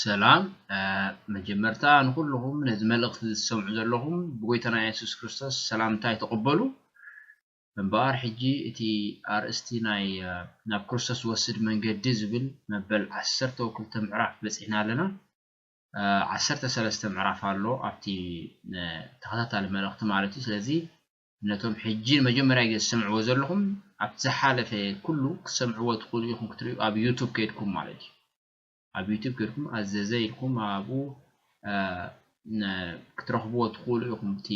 ሰላም። መጀመርታ ንኹልኹም ነዚ መልእኽቲ ዝሰምዑ ዘለኹም ብጎይታና የሱስ ክርስቶስ ሰላምታይ ተቐበሉ። እምበኣር ሕጂ እቲ ኣርእስቲ ናይ ናብ ክርስቶስ ዝወስድ መንገዲ ዝብል መበል ዓሰርተ ክልተ ምዕራፍ በጺሕና ኣለና። ዓሰርተ ሰለስተ ምዕራፍ ኣሎ ኣብቲ ተኸታታሊ መልእኽቲ ማለት እዩ። ስለዚ ነቶም ሕጂ ንመጀመርያ ግዜ ዝሰምዕዎ ዘለኹም ኣብቲ ዝሓለፈ ኩሉ ክትሰምዕዎ ትኽእሉ ኢኹም ክትርእዩ ኣብ ዩቱብ ከይድኩም ማለት እዩ። ኣብ ዩቱብ ከይድኩም ኣዘዘ ኢልኩም ኣብኡ ክትረኽብዎ ትኽእሉ ኢኹም እቲ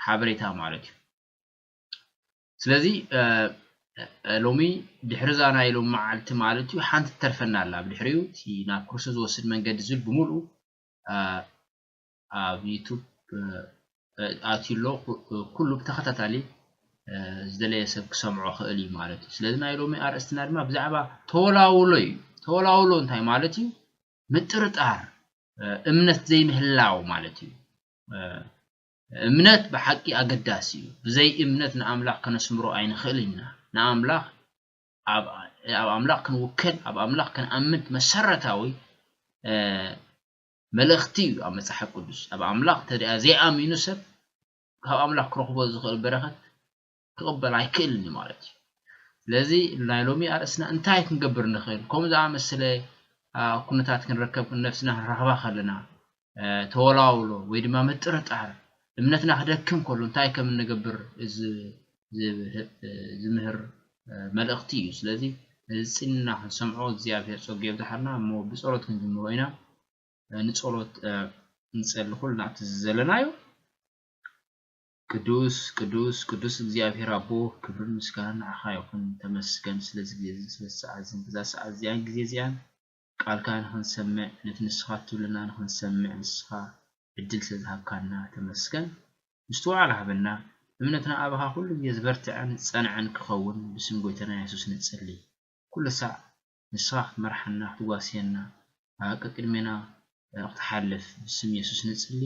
ሓበሬታ ማለት እዩ። ስለዚ ሎሚ ድሕሪ እዛ ናይ ሎሚ መዓልቲ ማለት እዩ ሓንቲ ትተርፈና ኣላ። ብድሕሪኡ እቲ ናብ ክርስቶስ ዝወስድ መንገዲ ዝብል ብምልኡ ኣብ ዩቱብ ኣትዩ ኣሎ። ኩሉ ብተኸታታሊ ዝደለየ ሰብ ክሰምዖ ክእል እዩ ማለት እዩ። ስለዚ ናይ ሎሚ ኣርእስትና ድማ ብዛዕባ ተወላውሎ እዩ። ተወላውሎ እንታይ ማለት እዩ? ምጥርጣር፣ እምነት ዘይምህላው ማለት እዩ። እምነት ብሓቂ ኣገዳሲ እዩ። ብዘይ እምነት ንኣምላኽ ከነስምሮ ኣይንኽእልን ኢና። ንኣምላኽ ኣብ ኣምላኽ ክንውከል፣ ኣብ ኣምላኽ ክንኣምን መሰረታዊ መልእኽቲ እዩ ኣብ መጽሓፍ ቅዱስ። ኣብ ኣምላኽ እንተደኣ ዘይኣሚኑ ሰብ ካብ ኣምላኽ ክረኽቦ ዝኽእል በረኸት ክቕበል ኣይክእልን እዩ ማለት እዩ። ስለዚ ናይ ሎሚ ኣርእስትና እንታይ ክንገብር ንኽእል፣ ከምኡ ዝኣመሰለ ኩነታት ክንረከብ ነፍስና ክንረኽባ ከለና ተወላውሎ ወይ ድማ ምጥርጣር እምነትና ክደክም ከሎ እንታይ ከም እንገብር ዝምህር መልእኽቲ እዩ። ስለዚ ነዚ ጽንና ክንሰምዖ እግዚኣብሔር ጸጉ የብዝሓልና። እሞ ብጸሎት ክንጅምሮ ኢና። ንጸሎት ንጸሊ ኩልና እቲ ዘለናዮ። ቅዱስ ቅዱስ ቅዱስ እግዚኣብሔር ኣቦ፣ ክብርን ምስጋናን ንዓኻ ይኹን። ተመስገን ስለዚ ግዜ እዚ፣ ስለዚ ሰዓት እዚ፣ በዛ ሰዓት እዚኣን ግዜ እዚኣን ቃልካ ንኽንሰምዕ፣ ነቲ ንስኻ እትብለና ንኽንሰምዕ ንስኻ ዕድል ስለዝሃብካና ተመስገን። ምስትውዓል ሃበና። እምነትና ኣባኻ ኩሉ ግዜ ዝበርትዐን ዝጸንዐን ክኸውን ብስም ጎይታና የሱስ ንጽሊ። ኩሉ ሳዕ ንስኻ ክትመርሓና፣ ክትጓስየና፣ ኣብ ቅድሜና ክትሓልፍ ብስም የሱስ ንጽሊ።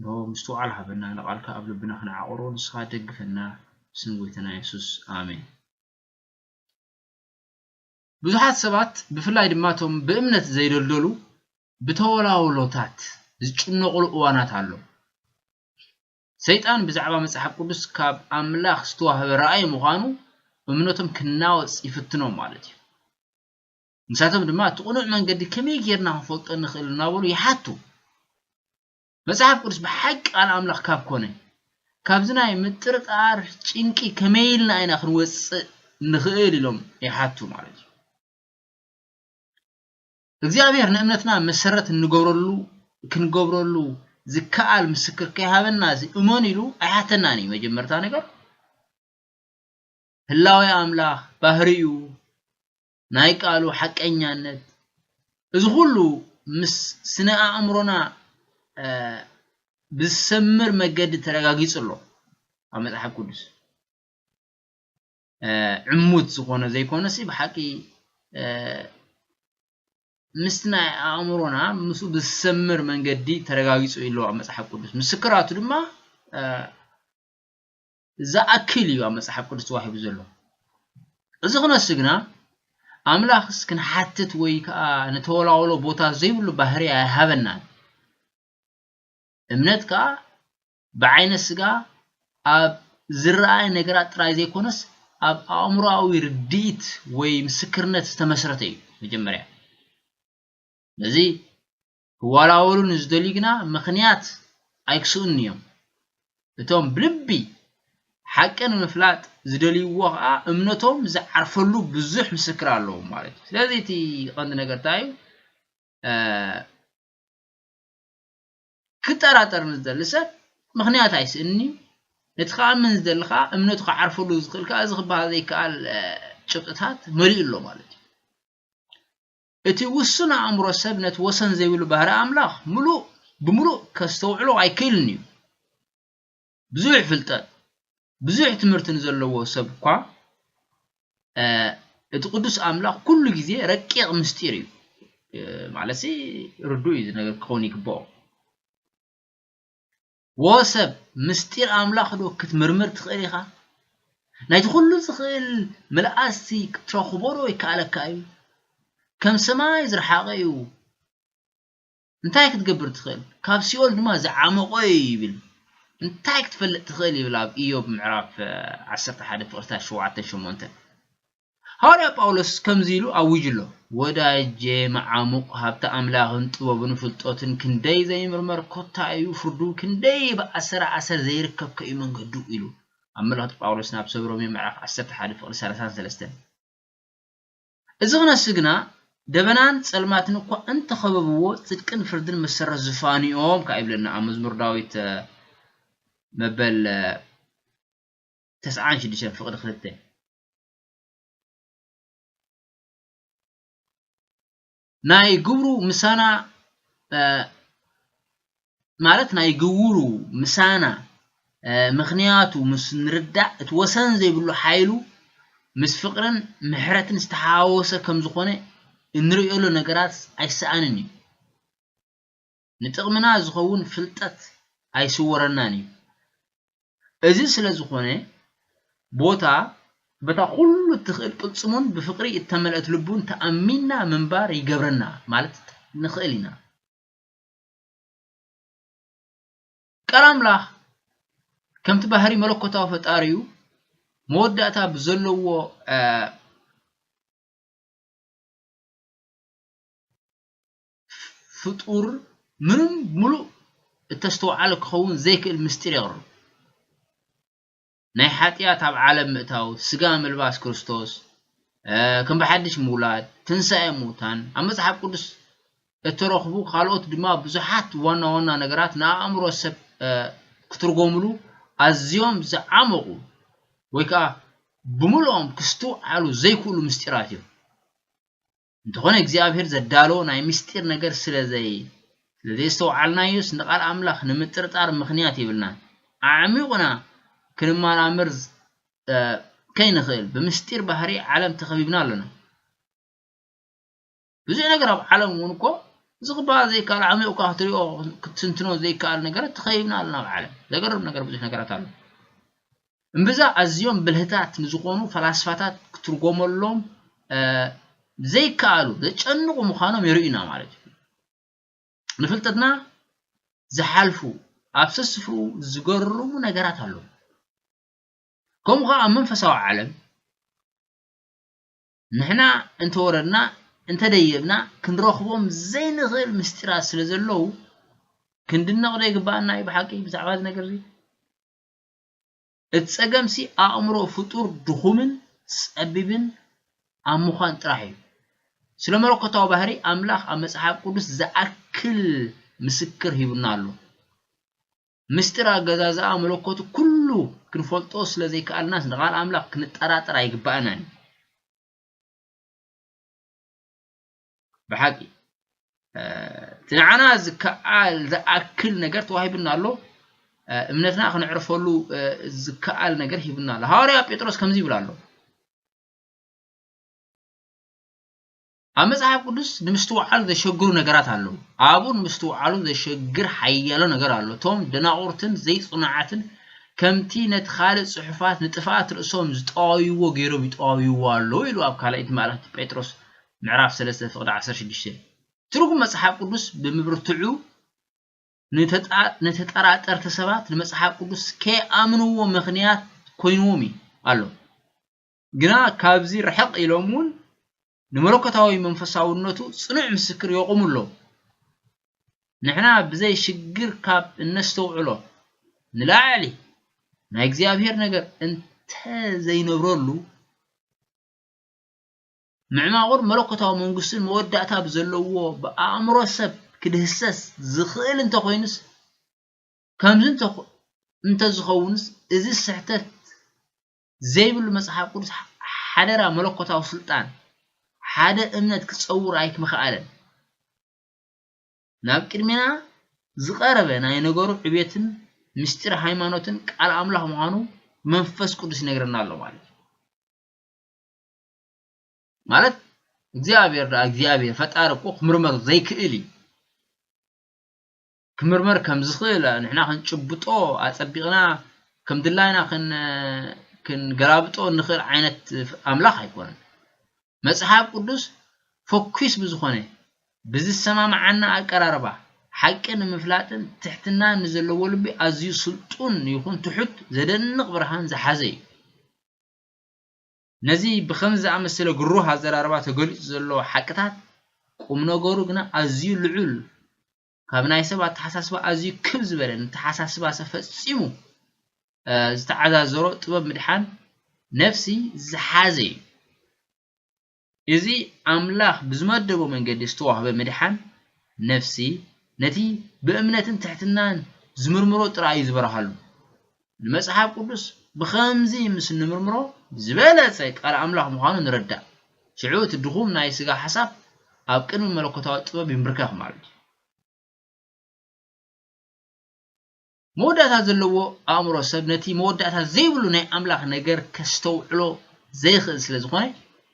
ንሆ ምስትውዓል ሃበና፣ ንቓልካ ኣብ ልብና ክንዓቕሮ ንስኻ ደግፈና ብስም ጎይታና የሱስ ኣሜን። ብዙሓት ሰባት ብፍላይ ድማ እቶም ብእምነት ዘይደልደሉ ብተወላውሎታት ዝጭነቑሉ እዋናት ኣሎ። ሰይጣን ብዛዕባ መጽሓፍ ቅዱስ ካብ ኣምላኽ ዝተዋህበ ራእይ ምዃኑ እምነቶም ክናወጽ ይፍትኖም ማለት እዩ። ንሳቶም ድማ እቲ ቅኑዕ መንገዲ ከመይ ጌርና ክንፈልጦ ንኽእል እናበሉ ይሓቱ። መጽሓፍ ቅዱስ ብሓቂ ቃል ኣምላኽ ካብ ኮነ ካብዚ ናይ ምጥርጣር ጭንቂ ከመይ ኢልና ኢና ክንወጽእ ንኽእል ኢሎም ይሓቱ ማለት እዩ። እግዚኣብሔር ንእምነትና መሰረት እንገብረሉ ክንገብረሉ ዝከኣል ምስክር ከይሃበና እዚ እመኑ ኢሉ ኣይሓተናን እዩ። መጀመርታ ነገር ህላዌ ኣምላኽ፣ ባህሪኡ፣ ናይ ቃሉ ሓቀኛነት፣ እዚ ኩሉ ምስ ስነ ኣእምሮና ብዝሰምር መገዲ ተረጋጊጹ ኣሎ ኣብ መጽሓፍ ቅዱስ። ዕሙት ዝኾነ ዘይኮነሲ ብሓቂ ምስቲ ናይ ኣእምሮና ምስኡ ብዝሰምር መንገዲ ተረጋጊጹ ኣሎ ኣብ መጽሓፍ ቅዱስ። ምስክራቱ ድማ ዝኣክል እዩ ኣብ መጽሓፍ ቅዱስ ተዋሂቡ ዘሎ። እዚ ክነሱ ግና ኣምላኽስ ክንሓትት ወይ ከዓ ንተወላውሎ ቦታ ዘይብሉ ባህሪ ኣይሃበናን። እምነት ከኣ ብዓይነ ስጋ ኣብ ዝረኣይ ነገራት ጥራይ ዘይኮነስ ኣብ ኣእምሮኣዊ ርድኢት ወይ ምስክርነት ዝተመስረተ እዩ። መጀመርያ ነዚ ክወላወሉ ንዝደልዩ ግና ምኽንያት ኣይክስእኑ እዮም። እቶም ብልቢ ሓቂ ንምፍላጥ ዝደልይዎ ከኣ እምነቶም ዝዓርፈሉ ብዙሕ ምስክር ኣለዎም ማለት እዩ። ስለዚ እቲ ቀንዲ ነገር እንታይ እዩ? ክጠራጠር ንዝደሊ ሰብ ምኽንያት ኣይስእንዩ። ነቲ ክኣምን ዝደሊ ከኣ እምነቱ ክዓርፈሉ ዝኽእል ከኣ እዚ ክበሃል ዘይከኣል ጭብጥታት መሊኡ ኣሎ ማለት እዩ። እቲ ውሱን ኣእምሮ ሰብ ነቲ ወሰን ዘይብሉ ባህሪ ኣምላኽ ምሉእ ብምሉእ ከስተውዕሎ ኣይክእልን እዩ። ብዙሕ ፍልጠት፣ ብዙሕ ትምህርቲ ንዘለዎ ሰብ እኳ እቲ ቅዱስ ኣምላኽ ኩሉ ግዜ ረቂቕ ምስጢር እዩ። ማለትሲ ርዱእ እዩ እዚ ነገር ክኸውን ይግብኦ። ወ ሰብ ምስጢር ኣምላኽ ዶ ክትምርምር ትኽእል ኢኻ? ናይቲ ኩሉ ዝኽእል ምልኣትሲ ክትረኽቦ ዶ ይከኣለካ እዩ? ከም ሰማይ ዝረሓቐ እዩ። እንታይ ክትገብር ትኽእል? ካብ ሲኦል ድማ ዝዓመቖ እዩ ይብል። እንታይ ክትፈልጥ ትኽእል ይብል ኣብ ኢዮብ ምዕራፍ ዓሰርተ ሓደ ፍቕርታት ሸውዓተን ሸሞንተን። ሃዋርያ ጳውሎስ ከምዚ ኢሉ ኣዊጁ ኣሎ፣ "ወዳጄ መዓሙቕ ሃብቲ ኣምላኽን ጥበቡን ፍልጠቱን ክንደይ ዘይምርመር ኮታ እዩ፣ ፍርዱ ክንደይ ብኣሰር ኣሰር ዘይርከብከ እዩ መንገዱ" ኢሉ ኣብ መልእኽቲ ጳውሎስ ናብ ሰብ ሮሜ ምዕራፍ ዓሰርተ ሓደ ፍቕሪ ሰላሳን ሰለስተን። እዚ ክነሱ ግና ደበናን ጸልማትን እኳ እንተኸበብዎ ጽድቅን ፍርድን መሰረት ዝፋንዮም ከኣ ይብለና ኣብ መዝሙር ዳዊት መበል ተስዓን ሽዱሽተን ፍቕዲ ክልተ። ናይ ግብሩ ምሳና ማለት ናይ ግውሩ ምሳና ምኽንያቱ ምስ ንርዳእ እቲ ወሰን ዘይብሉ ሓይሉ ምስ ፍቕርን ምሕረትን ዝተሓዋወሰ ከም ዝኾነ እንርእየሉ ነገራት ኣይሰኣንን እዩ። ንጥቕምና ዝኸውን ፍልጠት ኣይስወረናን እዩ። እዚ ስለ ዝኾነ ቦታ በታ ኩሉ እትኽእል ቅልጽሙን ብፍቕሪ እተመልአት ልቡን ተኣሚንና ምንባር ይገብረና ማለት ንኽእል ኢና። ቃል ኣምላኽ ከምቲ ባህሪ መለኮታዊ ፈጣሪኡ መወዳእታ ብዘለዎ ፍጡር ምንም ምሉእ እተስተውዓለ ክኸውን ዘይክእል ምስጢር የቕርብ። ናይ ሓጢኣት ኣብ ዓለም ምእታው፣ ስጋ ምልባስ ክርስቶስ፣ ከም ብሓድሽ ምውላድ፣ ትንሳኤ ሙታን፣ ኣብ መጽሓፍ ቅዱስ እተረኽቡ ካልኦት ድማ ብዙሓት ዋና ዋና ነገራት ንኣእምሮ ሰብ ክትርጎምሉ ኣዝዮም ዝዓመቑ ወይ ከዓ ብምልኦም ክስትውዓሉ ዘይክእሉ ምስጢራት እዮም። እንተኾነ እግዚኣብሔር ዘዳለዎ ናይ ምስጢር ነገር ስለ ዘይ ስለ ዘየስተውዓልናዮስ ንቓል ኣምላኽ ንምጥርጣር ምኽንያት የብልናን። ኣዕሚቑና ክንመራመር ከይንኽእል ብምስጢር ባህሪ ዓለም ተኸቢብና ኣለና። ብዙሕ ነገር ኣብ ዓለም እውን እኮ ዝቕባእ ዘይከኣል ዓሚቑካ ክትሪኦ ክትትንትኖ ዘይከኣል ነገር ተኸቢብና ኣለና ኣብ ዓለም። ዘገርም ነገር ብዙሕ ነገራት ኣሎ። እምብዛ ኣዝዮም ብልህታት ንዝኾኑ ፈላስፋታት ክትርጎመሎም ዘይከኣሉ ዘጨንቑ ምዃኖም የርእዩና ማለት እዩ። ንፍልጠትና ዝሓልፉ ኣብ ሰስፍሩ ዝገርሙ ነገራት ኣለዉ። ከምኡ ከዓ ኣብ መንፈሳዊ ዓለም ንሕና እንተወረድና እንተደየብና ክንረኽቦም ዘይንኽእል ምስጢራት ስለ ዘለዉ ክንድነቕ ዶ ይግባኣና እዩ ብሓቂ ብዛዕባ እዚ ነገር እዚ? እቲ ጸገምሲ ኣእምሮ ፍጡር ድኹምን ጸቢብን ኣብ ምዃን ጥራሕ እዩ። ስለ መለኮታዊ ባህሪ ኣምላኽ ኣብ መጽሓፍ ቅዱስ ዝኣክል ምስክር ሂቡና ኣሎ። ምስጢር ኣገዛዝኣ መለኮቱ ኩሉ ክንፈልጦ ስለ ዘይከኣልናስ ንቓል ኣምላኽ ክንጠራጠር ኣይግባኣናን እዩ። ብሓቂ እቲ ንዓና ዝከኣል ዝኣክል ነገር ተዋሂቡና ኣሎ። እምነትና ክነዕርፈሉ ዝከኣል ነገር ሂቡና ኣሎ። ሃዋርያ ጴጥሮስ ከምዚ ይብል ኣሎ። ኣብ መጽሓፍ ቅዱስ ንምስትውዓል ዘሸግሩ ነገራት ኣለዉ። ኣብኡ ንምስትውዓሉ ዘሸግር ሓያሎ ነገር ኣሎ። እቶም ደናቑርትን ዘይጽኑዓትን ከምቲ ነቲ ካልእ ጽሑፋት ንጥፍኣት ርእሶም ዝጠዋውይዎ ገይሮም ይጠዋውይዎ ኣለዉ ኢሉ ኣብ ካልኣይቲ መልእኽቲ ጴጥሮስ ምዕራፍ ሰለስተ ፍቕዲ ዓሰርተ ሽዱሽተ። ትርጉም መጽሓፍ ቅዱስ ብምብርትዑ ንተጠራጠርቲ ሰባት ንመጽሓፍ ቅዱስ ከይኣምንዎ ምኽንያት ኮይንዎም እዩ ኣሎ። ግና ካብዚ ርሕቕ ኢሎም እውን ንመለኮታዊ መንፈሳውነቱ ጽኑዕ ምስክር የቑሙ ኣለዉ። ንሕና ብዘይ ሽግር ካብ እነስተውዕሎ ንላዕሊ ናይ እግዚኣብሔር ነገር እንተዘይነብረሉ ምዕማቑን መለኮታዊ መንግስቱን መወዳእታ ብዘለዎ ብኣእምሮ ሰብ ክድህሰስ ዝኽእል እንተኾይኑስ ከምዚ እንተዝኸውንስ እዚ ስሕተት ዘይብሉ መጽሓፍ ቅዱስ ሓደራ መለኮታዊ ስልጣን ሓደ እምነት ክጸውር ኣይምኸኣለን። ናብ ቅድሜና ዝቐረበ ናይ ነገሩ ዕቤትን ምስጢር ሃይማኖትን ቃል ኣምላኽ ምዃኑ መንፈስ ቅዱስ ይነግረና ኣሎ ማለት እዩ። ማለት እግዚኣብሔር ደኣ እግዚኣብሔር ፈጣሪ እኮ ክምርመር ዘይክእል እዩ። ክምርመር ከም ዝኽእል ንሕና ክንጭብጦ ኣጸቢቕና ከም ድላይና ክንገላብጦ እንኽእል ዓይነት ኣምላኽ ኣይኮነን። መጽሓፍ ቅዱስ ፈኲስ ብዝኾነ ብዝሰማምዓና ኣቀራርባ ሓቂ ንምፍላጥን ትሕትናን ንዘለዎ ልቢ ኣዝዩ ስልጡን ይኹን ትሑት ዘደንቕ ብርሃን ዝሓዘ እዩ። ነዚ ብኸምዚ ዝኣመሰለ ግሩህ ኣዘራርባ ተገሊጹ ዘሎ ሓቅታት፣ ቁም ነገሩ ግና ኣዝዩ ልዑል፣ ካብ ናይ ሰብ ኣተሓሳስባ ኣዝዩ ክብ ዝበለ፣ ንተሓሳስባ ሰብ ፈጺሙ ዝተዓዛዘሮ ጥበብ ምድሓን ነፍሲ ዝሓዘ እዩ። እዚ ኣምላኽ ብዝመደቦ መንገዲ ዝተዋህበ ምድሓን ነፍሲ፣ ነቲ ብእምነትን ትሕትናን ዝምርምሮ ጥራይ እዩ ዝበርሃሉ። ንመጽሓፍ ቅዱስ ብኸምዚ ምስ እንምርምሮ፣ ዝበለጸ ቃል ኣምላኽ ምዃኑ ንርዳእ። ሽዑ እቲ ድኹም ናይ ስጋ ሓሳብ ኣብ ቅድሚ መለኮታዊ ጥበብ ይንብርከኽ ማለት እዩ። መወዳእታ ዘለዎ ኣእምሮ ሰብ ነቲ መወዳእታ ዘይብሉ ናይ ኣምላኽ ነገር ከስተውዕሎ ዘይኽእል ስለ ዝኾነ፣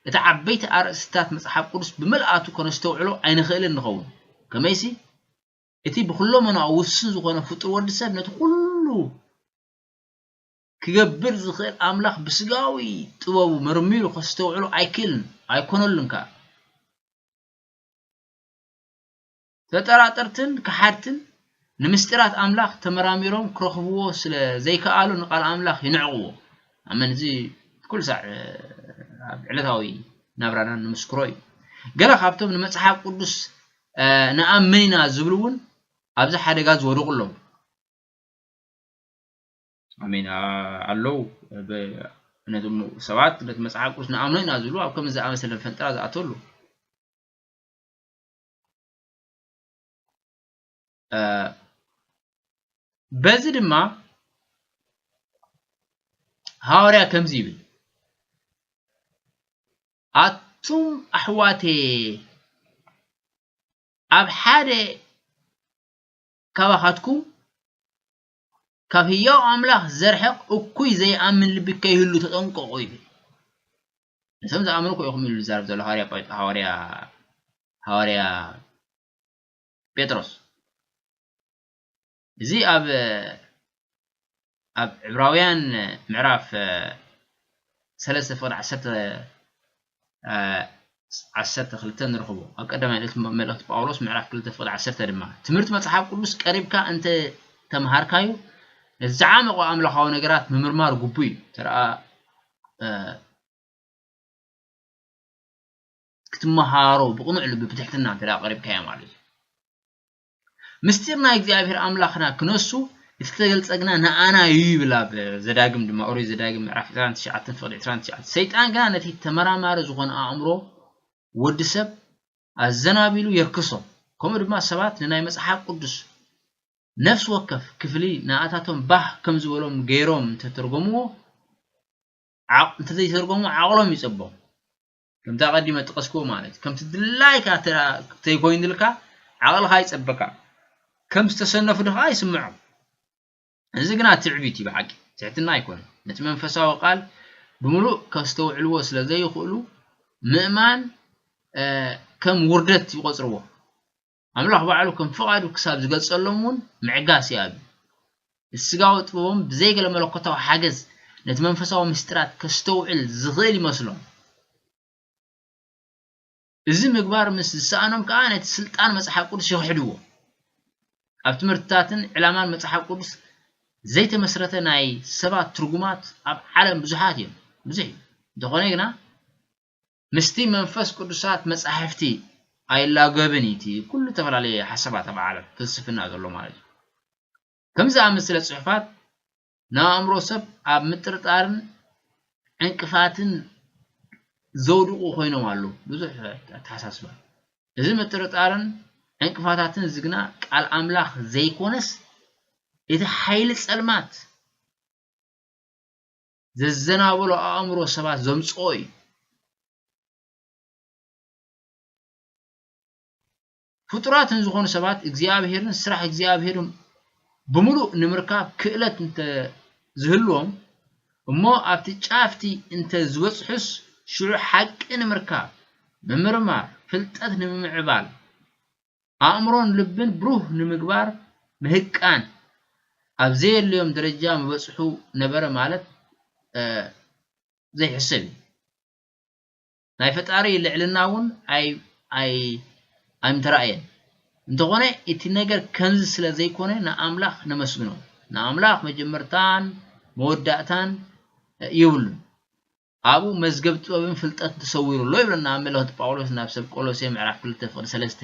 እቲ ዓበይቲ ኣርእስትታት መጽሓፍ ቅዱስ ብምልኣቱ ከነስተውዕሎ ኣይንኽእልን ንኸውን። ከመይሲ፣ እቲ ብኩለመናኡ ውሱን ዝኾነ ፍጡር ወዲ ሰብ ነቲ ኩሉ ክገብር ዝኽእል ኣምላኽ ብስጋዊ ጥበቡ መርሚሩ ከስተውዕሎ ኣይክእልን፣ ኣይኮነሉን ከኣ። ተጠራጠርትን ከሓድትን ንምስጢራት ኣምላኽ ተመራሚሮም ክረኽብዎ ስለ ዘይከኣሉ ንቃል ኣምላኽ ይንዕቕዎ። ኣመን፣ እዚ ኩሉ ሳዕ ኣብ ዕለታዊ ናብራና ንምስክሮ እዩ። ገለ ካብቶም ንመጽሓፍ ቅዱስ ንኣምን ኢና ዝብሉ እውን ኣብዚ ሓደጋ ዝወደቑ ኣለዉ። ኣሜን ኣለዉ። ነቶም ሰባት ነቲ መጽሓፍ ቅዱስ ንኣምኖ ኢና ዝብሉ ኣብ ከምዚ ዝኣመሰለ ፈንጠራ ዝኣተሉ። በዚ ድማ ሃዋርያ ከምዚ ይብል፣ ኣቱም ኣሕዋቴ፣ ኣብ ሓደ ካባኻትኩም ካብ ህያው ኣምላኽ ዘርሕቕ እኩይ ዘይኣምን ልቢ ከይህሉ ተጠንቀቑ ይብል። ነቶም ዝኣምኑ እኮ ኢኹም ኢሉ ዝዛረብ ዘሎ ሃዋርያ ጳ-፣ ሃዋርያ፣ ሃዋርያ ጴጥሮስ። እዚ ኣብ፣ ኣብ ዕብራውያን ምዕራፍ ሰለስተ ፍቕዲ ዓሰርተ፣ ዓ-፣ ዓሰርተ ክልተ ንረኽቦ። ኣብ ቀዳማይ መልእኽቲ፣ መልእኽቲ ጳውሎስ ምዕራፍ ክልተ ፍቕዲ ዓሰርተ ድማ፣ ትምህርቲ መጽሓፍ ቅዱስ ቀሪብካ እንተ ተምሃርካዮ፣ ነቲ ዝዓመቖ ኣምላኻዊ ነገራት ምምርማር ግቡእ እዩ። ተረኣ፣ እ፣ ክትመሃሮ ብቕኑዕ ልቢ ብትሕትና እንተ ደኣ ቀሪብካዮ ማለት እዩ። ምስጢር ናይ እግዚኣብሔር ኣምላኽና ክነሱ፣ እቲ ተገልጸ ግና ንኣና እዩ ይብል ኣብ ዘዳግም ድማ፣ ኦሪት ዘዳግም ምዕራፍ ዕስራን ትሽዓተን ፍቕዲ ዕስራን ትሽዓተን። ሰይጣን ግና ነቲ ተመራማሪ ዝኾነ ኣእምሮ ወዲ ሰብ ኣዘናቢሉ የርክሶ። ከምኡ ድማ ሰባት ንናይ መጽሓፍ ቅዱስ ነፍሲ ወከፍ ክፍሊ ንኣታቶም ባህ ከም ዝበሎም ገይሮም እንተተርጎምዎ፣ ዓቕ-፣ እንተዘይተርጎምዎ ዓቕሎም ይጸቦም። ከምቲ ኣቐዲመ ጠቐስክዎ ማለት እዩ። ከምቲ ድላይካ እንተ ዘይኮይኑልካ ዓቕልኻ ይጸበካ። ከም ዝተሰነፉ ድኻ ይስምዖም። እዚ ግና ትዕቢት እዩ ብሓቂ፣ ትሕትና ኣይኮነን። ነቲ መንፈሳዊ ቃል ብምሉእ ከስተውዕልዎ ስለ ዘይኽእሉ፣ ምእማን፣ እ፣ ከም ውርደት ይቖጽርዎ። ኣምላኽ ባዕሉ ከም ፍቓዱ ክሳብ ዝገልጸሎም እውን ምዕጋስ ይኣብዩ። እቲ ስጋዊ ጥበቦም ብዘይገለ መለኮታዊ ሓገዝ ነቲ መንፈሳዊ ምስጢራት ከስተውዕል ዝኽእል ይመስሎም። እዚ ምግባር ምስ ዝሰኣኖም ከኣ ነቲ ስልጣን መጽሓፍ ቅዱስ ይኽሕድዎ። ኣብ ትምህርትታትን ዕላማን መጽሓፍ ቅዱስ ዘይተመስረተ ናይ ሰባት ትርጉማት ኣብ ዓለም ብዙሓት እዮም። ብዙሕ እዩ። እንተኾነ ግና ምስቲ መንፈስ ቅዱሳት መጻሕፍቲ ኣይላገብን እዩ። እቲ ኩሉ ዝተፈላለየ ሓሳባት ኣብ ዓለም ፍልስፍና ዘሎ ማለት እዩ። ከምዚ ዝኣመሰለ ጽሑፋት ንኣእምሮ ሰብ ኣብ ምጥርጣርን ዕንቅፋትን ዘውድቑ ኮይኖም ኣለዉ። ብዙሕ ኣተሓሳስባ። እዚ ምጥርጣርን ዕንቅፋታትን እዚ ግና ቃል ኣምላኽ ዘይኮነስ፣ እቲ ሓይሊ ጸልማት ዘዘናበሎ ኣእምሮ ሰባት ዘምጽኦ እዩ። ፍጡራት ንዝኾኑ ሰባት እግዚኣብሔርን ስራሕ እግዚኣብሔርን ብምሉእ ንምርካብ ክእለት እንተ ዝህልዎም እሞ ኣብቲ ጫፍቲ እንተ ዝበጽሑስ ሽዑ ሓቂ ንምርካብ፣ ምምርማር፣ ፍልጠት ንምምዕባል፣ ኣእምሮን ልብን ብሩህ ንምግባር ምህቃን ኣብ ዘየድልዮም ደረጃ ምበጽሑ ነበረ ማለት፣ እ፣ ዘይሕሰብ እዩ። ናይ ፈጣሪ ልዕልና እውን ኣይ-፣ ኣይ-፣ ኣይምተራእየን። እንተኾነ እቲ ነገር ከምዚ ስለ ዘይኮነ ንኣምላኽ ነመስግኖ። ንኣምላኽ መጀመርታን መወዳእታን የብሉን። ኣብኡ መዝገብ ጥበብን ፍልጠት ተሰዊሩ ኣሎ ይብለና ኣብ መልእኽቲ ጳውሎስ ናብ ሰብ ቆሎሴ ምዕራፍ ክልተ ፍቕዲ ሰለስተ።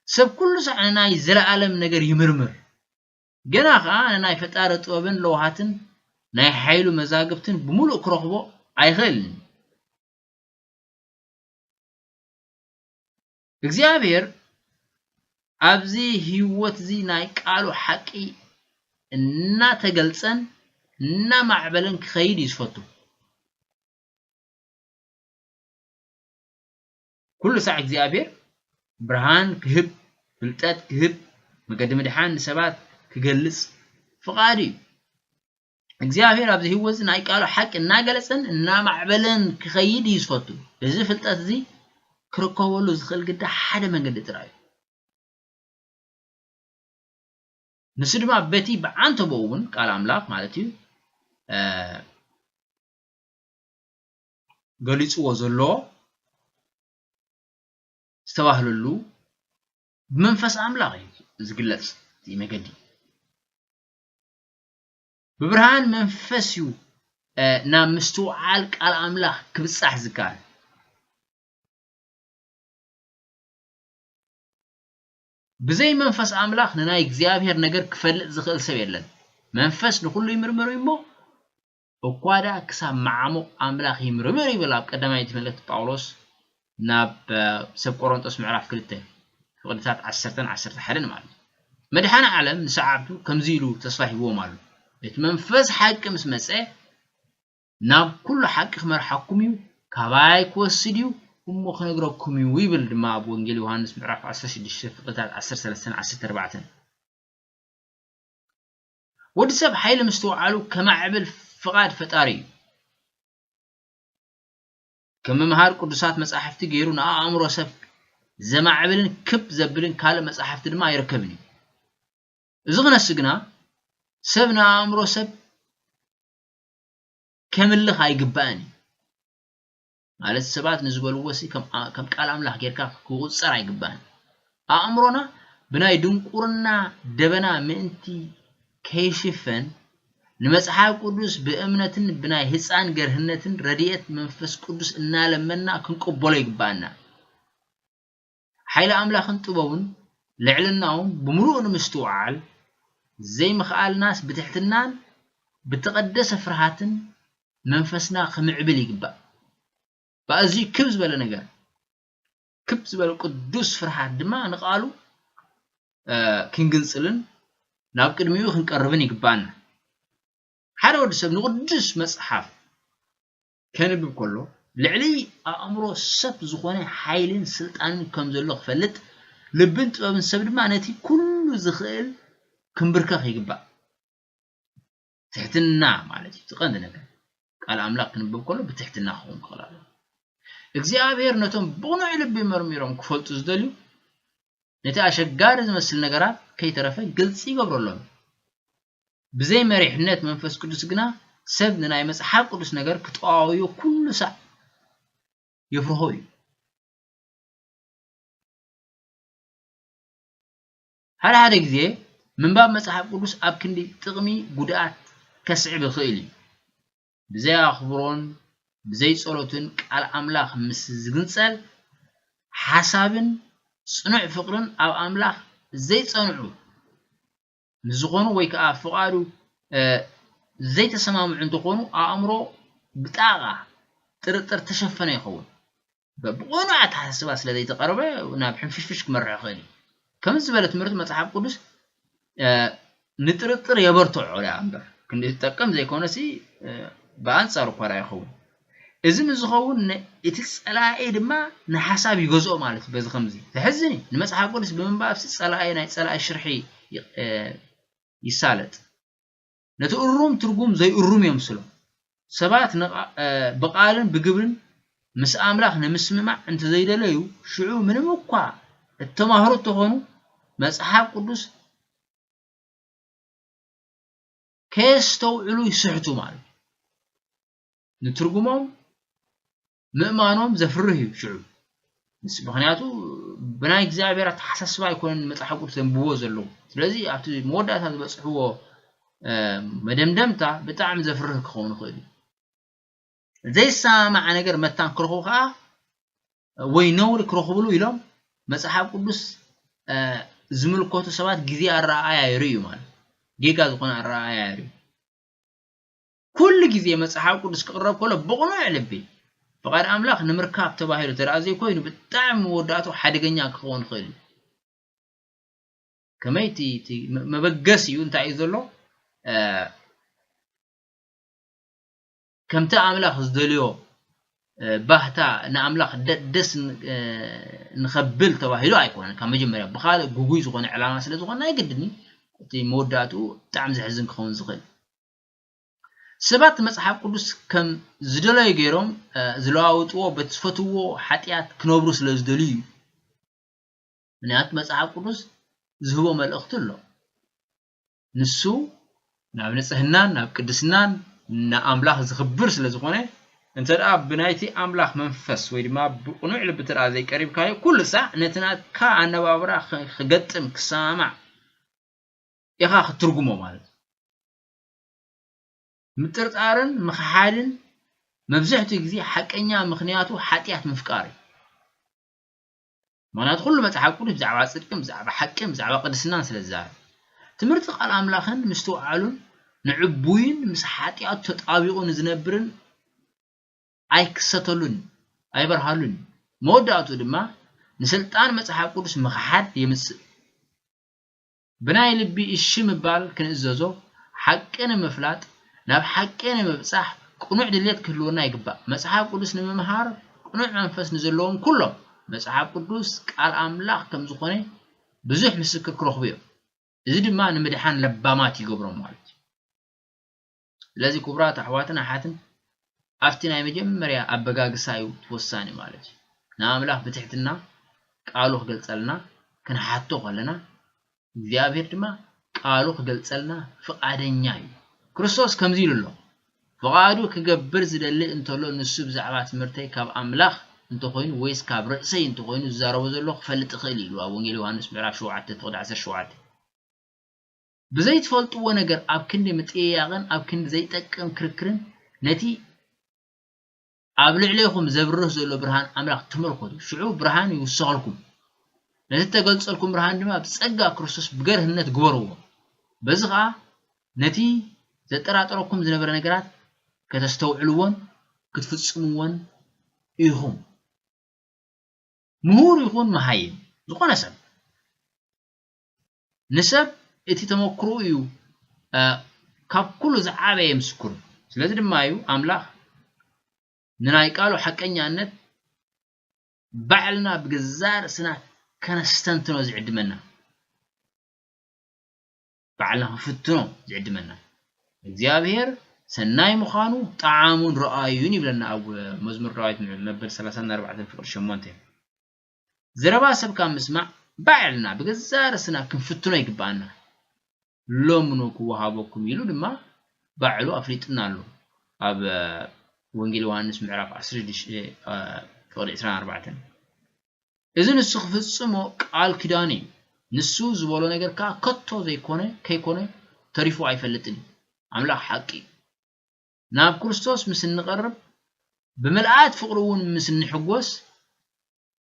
ሰብ ኩሉ ሳዕ ንናይ ዘለኣለም ነገር ይምርምር። ገና ኸዓ ንናይ ፈጣሪ ጥበብን ለውሃትን ናይ ሓይሉ መዛግብትን ብምሉእ ክረኽቦ ኣይኽእልን። እግዚኣብሔር ኣብዚ ህይወት እዚ ናይ ቃሉ ሓቂ እናተገልጸን እናማዕበለን ክኸይድ እዩ ዝፈቱ። ኩሉ ሳዕ እግዚኣብሔር ብርሃን ክህብ፣ ፍልጠት ክህብ፣ መገዲ ምድሓን ንሰባት ክገልጽ ፍቓዱ እዩ። እግዚኣብሔር ኣብዚ ህይወት እዚ ናይ ቃሉ ሓቂ እናገለጸን እናማዕበለን ክኸይድ እዩ ዝፈቱ። እዚ ፍልጠት እዚ ክርከበሉ ዝኽእል ግዳ ሓደ መንገዲ ጥራይ እዩ። ንሱ ድማ በቲ ብዓንተቦኡ እውን ቃል ኣምላኽ ማለት እዩ፣ እ፣ ገሊጽዎ ዘሎ ዝተባህለሉ ብመንፈስ ኣምላኽ እዩ ዝግለጽ እቲ መገዲ። ብብርሃን መንፈስ እዩ፣ እ፣ ናብ ምስትውዓል ቃል ኣምላኽ ክብጻሕ ዝከኣል። ብዘይ መንፈስ ኣምላኽ ንናይ እግዚኣብሔር ነገር ክፈልጥ ዝኽእል ሰብ የለን። መንፈስ ንኹሉ ይምርምር እዩ እሞ፣ እኳ ደኣ ክሳብ መዓሙቕ ኣምላኽ ይምርምር ይብል ኣብ ቀዳማይቲ መልእኽቲ ጳውሎስ ናብ፣ እ፣ ሰብ ቆሮንጦስ ምዕራፍ ክልተ ፍቕድታት ዓሰርተን ዓሰርተ ሓደን ማለት እዩ። መድኃኔ ዓለም ንሰዓብቱ ከምዚ ኢሉ ተስፋ ሂብዎም ኣሎ። እቲ መንፈስ ሓቂ ምስ መጸ ናብ ኩሉ ሓቂ ክመርሓኩም እዩ፣ ካባይ ክወስድ እዩ፣ እሞ ክነግረኩም እዩ ይብል ድማ ኣብ ወንጌል ዮሃንስ ምዕራፍ ዓሰርተ ሽዱሽተ ፍቕድታት ዓሰርተ ሰለስተን ዓሰርተ ኣርባዕተን። ወዲ ሰብ ሓይሊ ምስትውዓሉ ከማዕብል ፍቓድ ፈጣሪ እዩ። ከም ምምሃር ቅዱሳት መጻሕፍቲ ገይሩ ንኣእምሮ ሰብ ዘማዕብልን ክብ ዘብልን ካልእ መጻሕፍቲ ድማ ኣይርከብን እዩ። እዚ ክነሱ ግና ሰብ ንኣእምሮ ሰብ ከምልኽ ኣይግባእን እዩ። ማለት ሰባት ንዝበልዎ ሲ ከም፣ ከም ቃል ኣምላኽ ጌርካ ክቁጸር ኣይግባእን። ኣእምሮና ብናይ ድንቁርና ደበና ምእንቲ ከይሽፈን ንመጽሓፍ ቅዱስ ብእምነትን ብናይ ህፃን ገርህነትን ረድኤት መንፈስ ቅዱስ እናለመንና ክንቅበሎ ይግባእና። ሓይሊ ኣምላኽን ጥበቡን ልዕልናውን ብምሉኡ ንምስትውዓል ዘይምኽኣልናስ ብትሕትናን ብተቐደሰ ፍርሃትን መንፈስና ክምዕብል ይግባእ። ብኣዝዩ ክብ ዝበለ ነገር፣ ክብ ዝበለ ቅዱስ ፍርሃት ድማ ንቓሉ፣ እ፣ ክንግንጽልን ናብ ቅድሚኡ ክንቀርብን ይግባእና። ሓደ ወዲ ሰብ ንቅዱስ መጽሓፍ ከንብብ ከሎ ልዕሊ ኣእምሮ ሰብ ዝኾነ ሓይልን ስልጣንን ከም ዘሎ ክፈልጥ፣ ልብን ጥበብን ሰብ ድማ ነቲ ኩሉ ዝኽእል ክንብርከኽ ይግባእ። ትሕትና ማለት እዩ እቲ ቀንዲ ነገር። ቃል ኣምላኽ ክንብብ ከሎ ብትሕትና ክኸውን ክኽእል ኣለዎ። እግዚኣብሔር ነቶም ብቕኑዕ ልቢ መርሚሮም ክፈልጡ ዝደልዩ ነቲ ኣሸጋሪ ዝመስል ነገራት ከይተረፈ ግልጺ ይገብረሎም። ብዘይ መሪሕነት መንፈስ ቅዱስ ግና ሰብ ንናይ መጽሓፍ ቅዱስ ነገር ክጠዋውዮ ኩሉ ሳዕ የፍርሆ እዩ። ሓደ ሓደ ግዜ ምንባብ መጽሓፍ ቅዱስ ኣብ ክንዲ ጥቕሚ ጉድኣት ከስዕብ ይኽእል እዩ። ብዘይ ኣኽብሮን ብዘይ ጸሎትን ቃል ኣምላኽ ምስ ዝግንጸል፣ ሓሳብን ጽኑዕ ፍቕርን ኣብ ኣምላኽ ዘይጸንዑ ምስ ዝኾኑ ወይ ከኣ ፍቓዱ፣ እ፣ ዘይተሰማምዑ እንተኾኑ፣ ኣእምሮ ብጣቓ ጥርጥር ተሸፈነ ይኸውን። ብ-፣ ብቕኑዕ ኣተሓሳስባ ስለ ዘይተቐርበ ናብ ሕንፍሽፍሽ ክመርሕ ይኽእል እዩ። ከምዚ ዝበለ ትምህርቲ መጽሓፍ ቅዱስ፣ እ፣ ንጥርጥር የበርትዖ ደኣ እምበር፣ ክንዲ ዝጠቅም ዘይኮነሲ፣ እ፣ ብኣንጻሩ እኳ ደኣ ይኸውን። እዚ ምስ ዝኸውን ን-፣ እቲ ጸላኢ ድማ ንሓሳብ ይገዝኦ ማለት እዩ። በዚ ከምዚ ዘሕዝን እዩ። ንመጽሓፍ ቅዱስ ብምንባብሲ ጸላኢ፣ ናይ ጸላኢ ሽርሒ ይ-፣ እ፣ ይሳለጥ። ነቲ እሩም ትርጉም ዘይእሩም የምስሎ። ሰባት ንቓ-፣ እ፣ ብቓልን ብግብርን ምስ ኣምላኽ ንምስምማዕ እንተዘይደለዩ፣ ሽዑ ምንም እኳ እተማህሩ እንተኾኑ፣ መጽሓፍ ቅዱስ ከየስተውዕሉ ይስሕቱ ማለት እዩ። ንትርጉሞም ምእማኖም ዘፍርህ እዩ። ሽዑ ምስ-፣ ምኽንያቱ ብናይ እግዚኣብሔር ኣተሓሳስባ ኣይኮነን መጽሓፍ ቅዱስ ዘንብብዎ ዘለዉ። ስለዚ ኣብቲ መወዳእታ ዝበጽሕዎ፣ እ፣ መደምደምታ ብጣዕሚ ዘፍርህ ክኸውን ይኽእል እዩ። ዘይሰማማዕ ነገር መታን ክረኽቡ ከኣ ወይ ነውሪ ክረኽብሉ ኢሎም መጽሓፍ ቅዱስ፣ እ፣ ዝምልከቱ ሰባት ግዜ ኣረኣእያ ይርእዩ ማለት እዩ። ጌጋ ዝኾነ ኣረኣእያ ይርእዩ። ኩሉ ግዜ መጽሓፍ ቅዱስ ክቕረብ ከሎ ብቕኑዕ ልቢ ፍቓድ ኣምላኽ ንምርካብ ተባሂሉ እንተ ደኣ ዘይኮይኑ ብጣዕሚ መወዳእቱ ሓደገኛ ክኸውን ይኽእል እዩ። ከመይ እቲ፣ እቲ መ-፣ መበገሲኡ እንታይ እዩ ዘሎ? እ፣ ከምቲ ኣምላኽ ዝደልዮ፣ እ፣ ባህታ ንኣምላኽ ደ-፣ ደስ ን-፣ እ፣ ንኸብል ተባሂሉ ኣይኮነን። ካብ መጀመርያ ብኻልእ ግጉይ ዝኾነ ዕላማ ስለ ዝኾነ ኣይግድን እዩ። እቲ መወዳእትኡ ብጣዕሚ ዘሕዝን ክኸውን ዝኽእል። ሰባት መጽሓፍ ቅዱስ ከም ዝደለዩ ገይሮም፣ እ፣ ዝለዋውጥዎ በቲ ዝፈትውዎ ሓጢኣት ክነብሩ ስለ ዝደልዩ እዩ። ምኽንያቱ መጽሓፍ ቅዱስ ዝህቦ መልእኽቲ ኣሎ። ንሱ ናብ ንጽህናን ናብ ቅድስናን ንኣምላኽ ዝኽብር ስለ ዝኾነ፣ እንተ ደኣ ብናይቲ ኣምላኽ መንፈስ ወይ ድማ ብቕኑዕ ልቢ እንተ ደኣ ዘይቀሪብካዮ፣ ኩሉ ሳዕ ነቲ ናትካ ኣነባብራ ኽ-፣ ክገጥም፣ ክሰማማዕ ኢኻ ክትትርጉሞ ማለት እዩ። ምጥርጣርን ምኽሓድን መብዛሕትኡ ግዜ ሓቀኛ ምኽንያቱ ሓጢኣት ምፍቃር እዩ። ምኽንያቱ ኩሉ መጽሓፍ ቅዱስ ብዛዕባ ጽድቅን ብዛዕባ ሓቅን ብዛዕባ ቅድስናን ስለ ዝዛረብ። ትምህርቲ ቃል ኣምላኽን ምስትውዓሉን ንዕቡይን ምስ ሓጢኣቱ ተጣቢቑ ንዝነብርን ኣይክሰተሉን፣ ኣይበርሃሉን። መወዳእቱ ድማ ንስልጣን መጽሓፍ ቅዱስ ምኽሓድ የምጽእ። ብናይ ልቢ እሺ ምባል ክንእዘዞ፣ ሓቂ ንምፍላጥ፣ ናብ ሓቂ ንምብጻሕ ቅኑዕ ድልየት ክህልወና ይግባእ። መጽሓፍ ቅዱስ ንምምሃር ቅኑዕ መንፈስ ንዘለዎም ኩሎም፣ መጽሓፍ ቅዱስ ቃል ኣምላኽ ከም ዝኾነ ብዙሕ ምስክር ክረኽቡ እዮም። እዚ ድማ ንምድሓን ለባማት ይገብሮም ማለት እዩ። ስለዚ ክቡራት ኣሕዋትን ኣሓትን፣ ኣብቲ ናይ መጀመርያ ኣበጋግሳ እዩ እቲ ወሳኒ ማለት እዩ። ንኣምላኽ ብትሕትና ቃሉ ክገልጸልና ክንሓቶ ከለና፣ እግዚኣብሔር ድማ ቃሉ ክገልጸልና ፍቓደኛ እዩ። ክርስቶስ ከምዚ ኢሉ ኣሎ፣ ፍቓዱ ክገብር ዝደሊ እንተሎ፣ ንሱ ብዛዕባ ትምህርተይ ካብ ኣምላኽ እንተኾይኑ ወይስ ካብ ርእሰይ እንተኾይኑ ዝዛረቦ ዘሎ ክፈልጥ ይኽእል እዩ ኢሉ ኣብ ወንጌል ዮሃንስ ምዕራፍ ሸውዓተ ፍቕዲ ዓሰርተ ሸውዓተ። ብዘይትፈልጥዎ ነገር ኣብ ክንዲ ምጥይያቕን ኣብ ክንዲ ዘይጠቅም ክርክርን ነቲ ኣብ ልዕሌኹም ዘብርህ ዘሎ ብርሃን ኣምላኽ ተመልከቱ። ሽዑ ብርሃን ይውሰኸልኩም። ነቲ እተገልጸልኩም ብርሃን ድማ ብጸጋ ክርስቶስ ብገርህነት ግበርዎ። በዚ ኸኣ ነቲ ዘጠራጥረኩም ዝነበረ ነገራት ከተስተውዕልዎን ክትፍጽምዎን ኢኹም። ምሁር ይኹን መሃይም፣ ዝኾነ ሰብ፣ ንሰብ እቲ ተመክሮኡ እዩ፣ እ፣ ካብ ኩሉ ዝዓበየ ምስክሩ። ስለዚ ድማ እዩ ኣምላኽ ንናይ ቃሉ ሓቀኛነት ባዕልና ብገዛእ ርእስና ከነስተንትኖ ዝዕድመና። ባዕልና ክንፍትኖ ዝዕድመና። እግዚኣብሔር ሰናይ ምዃኑ ጠዓሙን ረኣዩን ይብለና ኣብ መዝሙር ዳዊት መበል ሰላሳን ኣርባዕተን ፍቕዲ ሸሞንተ። ዘረባ ሰብ ካብ ምስማዕ ባዕልና ብገዛእ ርእስና ክንፍትኖ ይግብኣና። ለምኑ ክወሃበኩም ኢሉ ድማ ባዕሉ ኣፍሊጥና ኣሎ። ኣብ ወንጌል ዮሃንስ ምዕራፍ ዓሰርተ ሽዱሽተ፣ እ፣ ፍቕዲ ዕስራን ኣርባዕተን። እዚ ንሱ ክፍጽሞ ቃል ኪዳኑ እዩ። ንሱ ዝበሎ ነገር ከኣ ከቶ ዘይኮነ፣ ከይኮነ ተሪፉ ኣይፈልጥን እዩ። ኣምላኽ ሓቂ እዩ። ናብ ክርስቶስ ምስ እንቐርብ፣ ብምልኣት ፍቕሩ እውን ምስ እንሕጎስ፣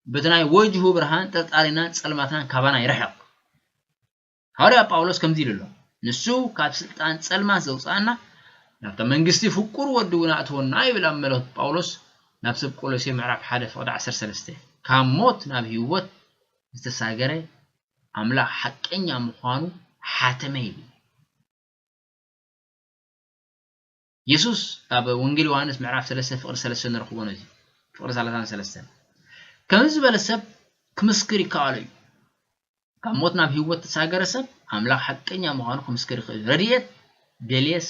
በቲ ናይ ወጅሁ ብርሃን ጥርጣሬናን ጸልማትናን ካባና ይርሕቕ። ሃዋርያ ጳውሎስ ከምዚ ኢሉ ኣሎ፣ "ንሱ ካብ ስልጣን ጸልማት ዘውጽኣና፣ ናብታ መንግስቲ ፍቁር ወድኡ ናእትወና" ይብል ኣብ መልእኽቲ ጳውሎስ ናብ ሰብ ቆሎሴ ምዕራፍ ሓደ ፍቕዲ ዓሰርተ ሰለስተ። ካብ ሞት ናብ ህይወት ዝተሳገረ ኣምላኽ ሓቀኛ ምዃኑ ሓተመ ይብል። የሱስ ኣብ ወንጌል ዮሃንስ ምዕራፍ ሰለስተ ፍቕዲ ሰለስተ ንረኽቦ ነዚ፣ ፍቕዲ ሰላሳን ሰለስተን። ከምዚ ዝበለ ሰብ ክምስክር ይከኣሎ እዩ። ካብ ሞት ናብ ህይወት ተሳገረ ሰብ ኣምላኽ ሓቀኛ ምዃኑ ክምስክር ይኽእል እዩ። ረድኤት ደልየስ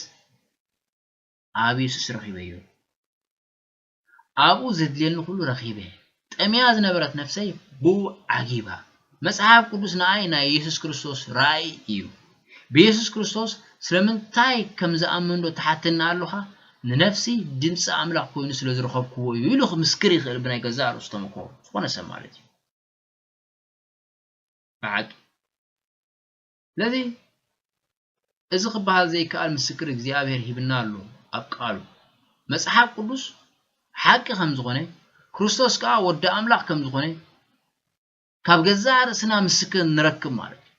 ኣብ የሱስ ረኺበዮ። ኣብኡ ዘድልየኒ ኩሉ ረኺበ። ጠምያ ዝነበረት ነፍሰይ ብኡ ዓጊባ። መጽሓፍ ቅዱስ ንኣይ ናይ የሱስ ክርስቶስ ራእይ እዩ። ብየሱስ ክርስቶስ ስለምንታይ ከም ዝኣምን ዶ ትሓተኒ ኣለኻ? ንነፍሲ ድምፂ ኣምላኽ ኮይኑ ስለ ዝረኸብክዎ እዩ ኢሉ ክምስክር ይኽእል፣ ብናይ ገዛእ ርእሱ ተመክሮ ዝኾነ ሰብ ማለት እዩ። ብሓቂ ስለዚ እዚ ክበሃል ዘይከኣል ምስክር እግዚኣብሔር ሂብና ኣሎ ኣብ ቃሉ። መጽሓፍ ቅዱስ ሓቂ ከም ዝኾነ፣ ክርስቶስ ከኣ ወዲ ኣምላኽ ከም ዝኾነ ካብ ገዛእ ርእስና ምስክር ንረክብ ማለት እዩ።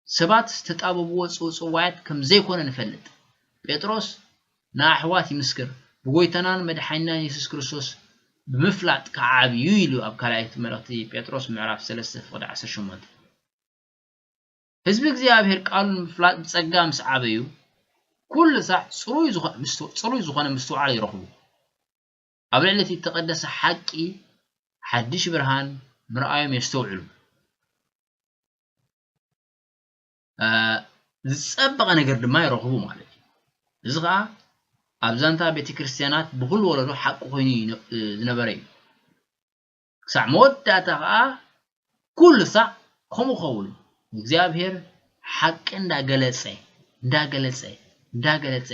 ሰባት ዝተጣበብዎ ጽውጽዋያት ከም ዘይኮነ ንፈልጥ። ጴጥሮስ ንኣሕዋት ይምስክር፣ ብጎይታናን መድሓኒናን የሱስ ክርስቶስ ብምፍላጥ ክዓብዩ ኢሉ ኣብ ካልኣይቲ መልእኽቲ ጴጥሮስ ምዕራፍ ሰለስተ ፍቕዲ ዓሰርተ ሸሞንተ። ህዝቢ እግዚኣብሔር ቃሉ ንምፍላጥ ብጸጋ ምስ ዓበዩ፣ ኩሉ ሳዕ ጽሩይ ዝኾ-፣ ምስትው-፣ ጽሩይ ዝኾነ ምስትውዓል ይረኽቡ። ኣብ ልዕሊ እቲ እተቐደሰ ሓቂ ሓድሽ ብርሃን ምርኣዮም የስተውዕሉ። እ፣ ዝጸበቐ ነገር ድማ ይረኽቡ ማለት እዩ። እዚ ኸኣ ኣብ ዛንታ ቤተ ክርስቲያናት ብኹሉ ወለዶ ሓቂ ኮይኑ ይነ-፣ ዝነበረ እዩ። ክሳዕ መወዳእታ ኸኣ ኩሉ ሳዕ ከምኡ ኸውን። እግዚኣብሔር ሓቂ እንዳገለጸ፣ እንዳገለጸ፣ እንዳገለጸ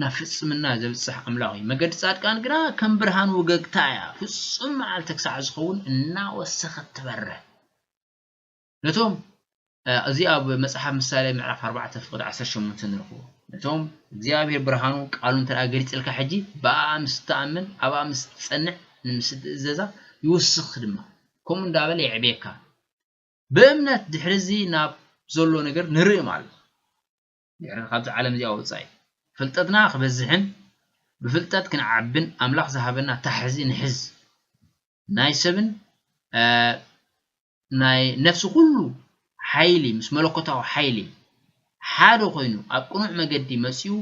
ናብ ፍጽምና ዘብጽሕ ኣምላኽ እዩ። መገዲ ጻድቃን ግና ከም ብርሃን ወገግታ እያ። ፍጹም መዓልቲ ክሳዕ ዝኸውን እናወሰኸት ትበርህ። ነቶም፣ እ፣ እዚ ኣብ መጽሓፍ ምሳሌ ምዕራፍ ኣርባዕተ ፍቕዲ ዓሰርተ ሸሞንተ ንረኽቦ። ነቶም እግዚኣብሔር ብርሃኑ ቃሉ እንተ ደኣ ገሊጽልካ ሕጂ ብኣኣ ምስ ትኣምን፣ ኣብኣ ምስ ትጸንዕ፣ ምስ ትእዘዛ ይውስኽ ድማ። ከምኡ እንዳበለ የዕብየካ። ብእምነት ድሕሪ እዚ ናብ ዘሎ ነገር ንርኢ ማለት እዩ። ድሕሪ ካብዚ ዓለም እዚኣ ወጻኢ ፍልጠትና ክበዝሕን ብፍልጠት ክንዓብን ኣምላኽ ዝሃበና ታሕዚ ንሕዝ። ናይ ሰብን፣ እ፣ ናይ ነፍሲ ኩሉ ሓይሊ ምስ መለኮታዊ ሓይሊ ሓደ ኮይኑ ኣብ ቅኑዕ መገዲ መጺኡ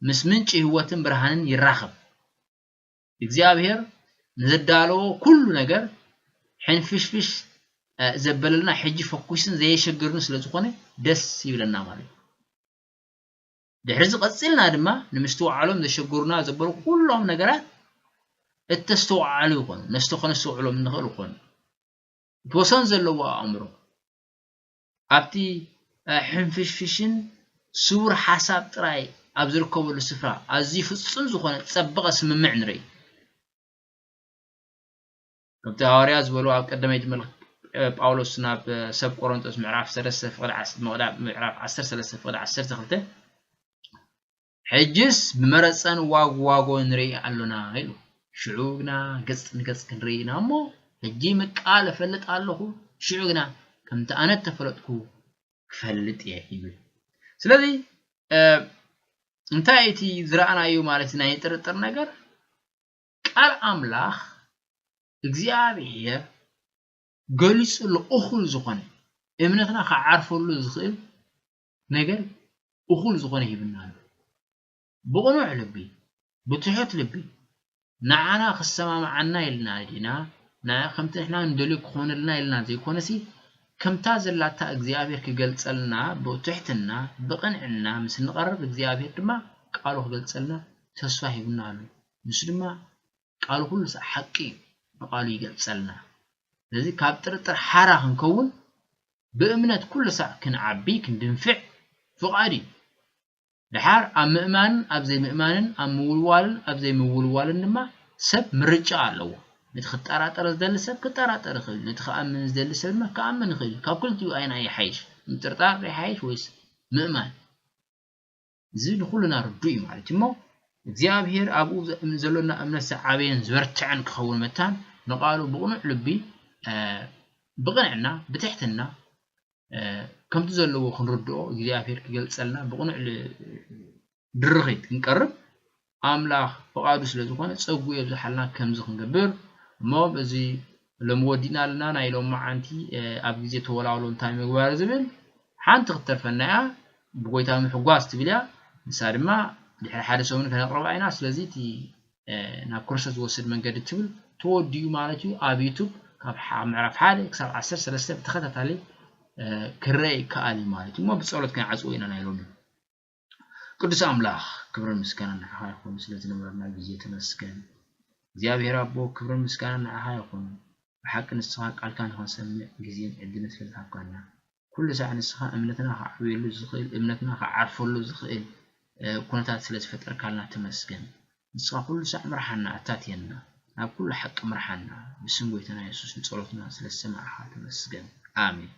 ምስ ምንጪ ህይወትን ብርሃንን ይራኸብ። እግዚኣብሔር ንዘዳለዎ ኩሉ ነገር ሕንፍሽፍሽ፣ እ፣ ዘበለልና ሕጂ ፈኩስን ዘየሸግርን ስለ ዝኾነ ደስ ይብለና ማለት እዩ። ድሕሪ እዚ ቀጺልና ድማ ንምስትውዓሎም ዘሸግሩና ዘበሉ ኩሎም ነገራት እተስተውዓሉ ይኾኑ፣ ነስተ-፣ ከነስተውዕሎም እንኽእል ይኾኑ። እቲ ወሰን ዘለዎ ኣእምሮ ኣብቲ፣ እ፣ ሕንፍሽፍሽን ስውር ሓሳብ ጥራይ ኣብ ዝርከበሉ ስፍራ ኣዝዩ ፍጹም ዝኾነ ጸበቐ ስምምዕ ንርኢ። ከምቲ ሃዋርያ ዝበሉ ኣብ ቀዳመይቲ መልእኽቲ ጳውሎስ ናብ ሰብ ቆሮንቶስ ምዕራፍ ሰለስተ ፍቕዲ ዓስ-፣ ምቕዳ-፣ ምዕራፍ ዓሰርተ ሰለስተ ፍቕዲ ዓሰርተ ክልተ፣ "ሕጅስ ብመረጸን ዋግ ዋጎ ንርኢ ኣሎና" ኢሉ። ሽዑ ግና ገጽ ንገጽ ክንርኢ ኢና እሞ፣ ሕጂ ምቃል እፈልጥ ኣለኹ፣ ሽዑ ግና ከምቲ ኣነ እተፈለጥኩ ክፈልጥ እየ ይብል። ስለዚ፣ እ፣ እንታይ እቲ ዝረኣናዮ ማለት ናይ ጥርጥር ነገር? ቃል ኣምላኽ እግዚኣብሔር ገሊጹ ኣሎ። እኹል ዝኾነ እምነትና ክዓርፈሉ ዝኽእል ነገር እኹል ዝኾነ ሂብና ኣሎ። ብቕኑዕ ልቢ፣ ብትሑት ልቢ፣ ንዓና ክሰማምዓና ኢልና ዲና፣ ንዓ ከምቲ ንሕና ንደልዮ ክኾነልና ኢልና ዘይኮነሲ፣ ከምታ ዘላታ እግዚኣብሔር ክገልጸልና ብትሕትና፣ ብቕንዕና ምስ እንቐርብ፣ እግዚኣብሔር ድማ ቃሉ ክገልጸልና ተስፋ ሂቡና ኣሎ። ንሱ ድማ ቃሉ ኩሉ ሳዕ ሓቂ እዩ፣ ብቃሉ ይገልጸልና። ስለዚ ካብ ጥርጥር ሓራ ክንከውን፣ ብእምነት ኩሉ ሳዕ ክንዓቢ፣ ክንድንፍዕ ፍቓድ እዩ። ድሓር ኣብ ምእማንን ኣብ ዘይምእማንን፣ ኣብ ምውልዋልን ኣብ ዘይምውልዋልን ድማ ሰብ ምርጫ ኣለዎ። ነቲ ክጠራጠር ዝደሊ ሰብ ክጠራጠር ይኽእል እዩ፣ ነቲ ክኣምን ዝደሊ ሰብ ድማ ክኣምን ይኽእል እዩ። ካብ ክልቲኡ ኣየናይ ይሓይሽ? ምጥርጣር ይሓይሽ ወይስ ምእማን? እዚ ንኹልና ርዱእ እዩ ማለት እዩ። እሞ እግዚኣብሔር ኣብኡ ዘ-፣ ዘሎና እምነት ዝዓበየን ዝበርትዐን ክኸውን መታን ንቃሉ ብቕኑዕ ልቢ፣ እ፣ ብቕንዕና፣ ብትሕትና፣ እ፣ ከምቲ ዘለዎ ክንርድኦ እግዚኣብሔር ክገልጸልና ብቕኑዕ ል-፣ ድርኺት ክንቀርብ ኣምላኽ ፍቓዱ ስለ ዝኾነ ጸጉ የብዝሓልና ከምዚ ክንገብር። እሞ በዚ ሎሚ ወዲእና ኣለና። ናይ ሎሚ መዓንቲ፣ እ፣ ኣብ ግዜ ተወላውሎ እንታይ ምግባር ዝብል ሓንቲ ክትተርፈና እያ። ብጎይታ ምሕጓስ ትብል እያ። ንሳ ድማ ድሕሪ ሓደ ሰሙን ከነቕርባ ኢና። ስለዚ እቲ፣ እ፣ ናብ ክርስቶስ ዝወስድ መንገዲ ትብል ተወዲኡ ማለት እዩ። ኣብ ዩቱብ ካብ ሓ-፣ ምዕራፍ ሓደ ክሳብ ዓሰርተ ሰለስተ ብተኸታታሊ፣ እ፣ ክረአ ይከኣል እዩ ማለት እዩ። እሞ ብጸሎት ክንዓጽዎ ኢና ናይ ሎሚ። ቅዱስ ኣምላኽ፣ ክብርን ምስጋናን ንዓኻ ይኹን፣ ስለ ዝነበረና ግዜ ተመስገን። እግዚኣብሔር ኣቦ፣ ክብርን ምስጋናን ንዓኻ ይኹን። ብሓቂ ንስኻ ቃልካ ንኽንሰምዕ ግዜን ዕድልን ስለ ዝሃብካና፣ ኩሉ ሳዕ ንስኻ እምነትና ክዓብየሉ ዝኽእል፣ እምነትና ክዓርፈሉ ዝኽእል፣ እ፣ ኩነታት ስለ ዝፈጠርካልና ተመስገን። ንስኻ ኩሉ ሳዕ ምርሓና ኣታትየና ናብ ኩሉ ሓቂ ምርሓና ብስም ጎይታና የሱስ ንጸሎትና ስለ ዝሰማዕኻ ተመስገን ኣሜን።